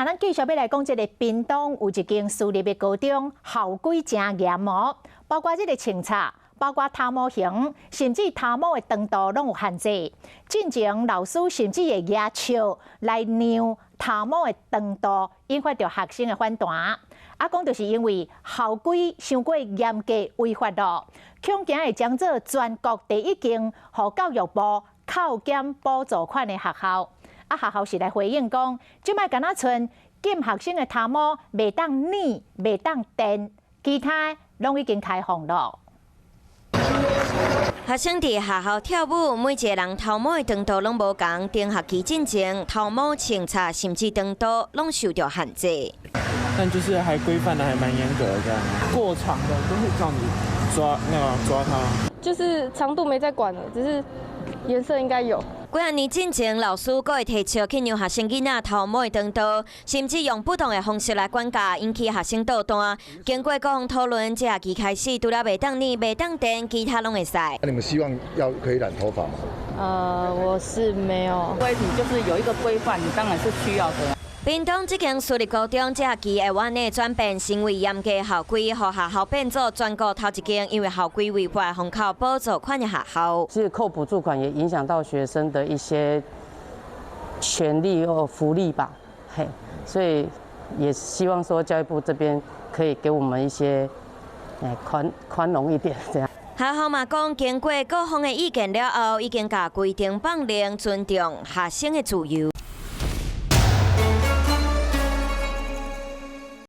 若咱繼續欲來講，這个屏東有一間私立的高中，校規誠嚴哦，包括這个穿插，包括頭毛型，甚至頭毛的長度攏有限制。進前老師甚至會舉尺來量頭毛的長度，引發著學生的反彈。啊，講就是因為校規傷過嚴格違法咯，恐驚會將做全國第一間予教育部扣減補助款的學校。啊，學校是來回應講，這擺敢若賰禁學生的頭毛袂當染、袂當電，其他攏已經開放咯。學生佇學校跳舞，每一个人頭毛的長度攏無仝。頂學期進前，頭毛穿插甚至長度攏受著限制。但就是還規範得還蠻嚴格的，這樣過長的都會叫你抓那個抓他。就是長度沒在管了，只是顏色應該有。幾仔年進前，老師閣會提尺去量學生囡仔頭毛的長度，甚至用不同的方式來管教，引起學生搗蛋。經過各方討論，這學期開始，除了袂當染、袂當電，其他攏會使。你們希望要可以染頭髮嗎？我是沒有。規定就是有一個規範，當然是需要的。屏東這間私立高中這學期會按呢轉變成為嚴格校規，予學校變做全國頭一間因為校規違法予扣補助款的學校。其實扣補助款也影響到學生的一些權利或福利吧，嘿，所以也希望說教育部這邊可以給我們一些寬容一點，這樣。學校嘛講，經過各方的意見了後，已經共規定放寬，尊重學生的自由。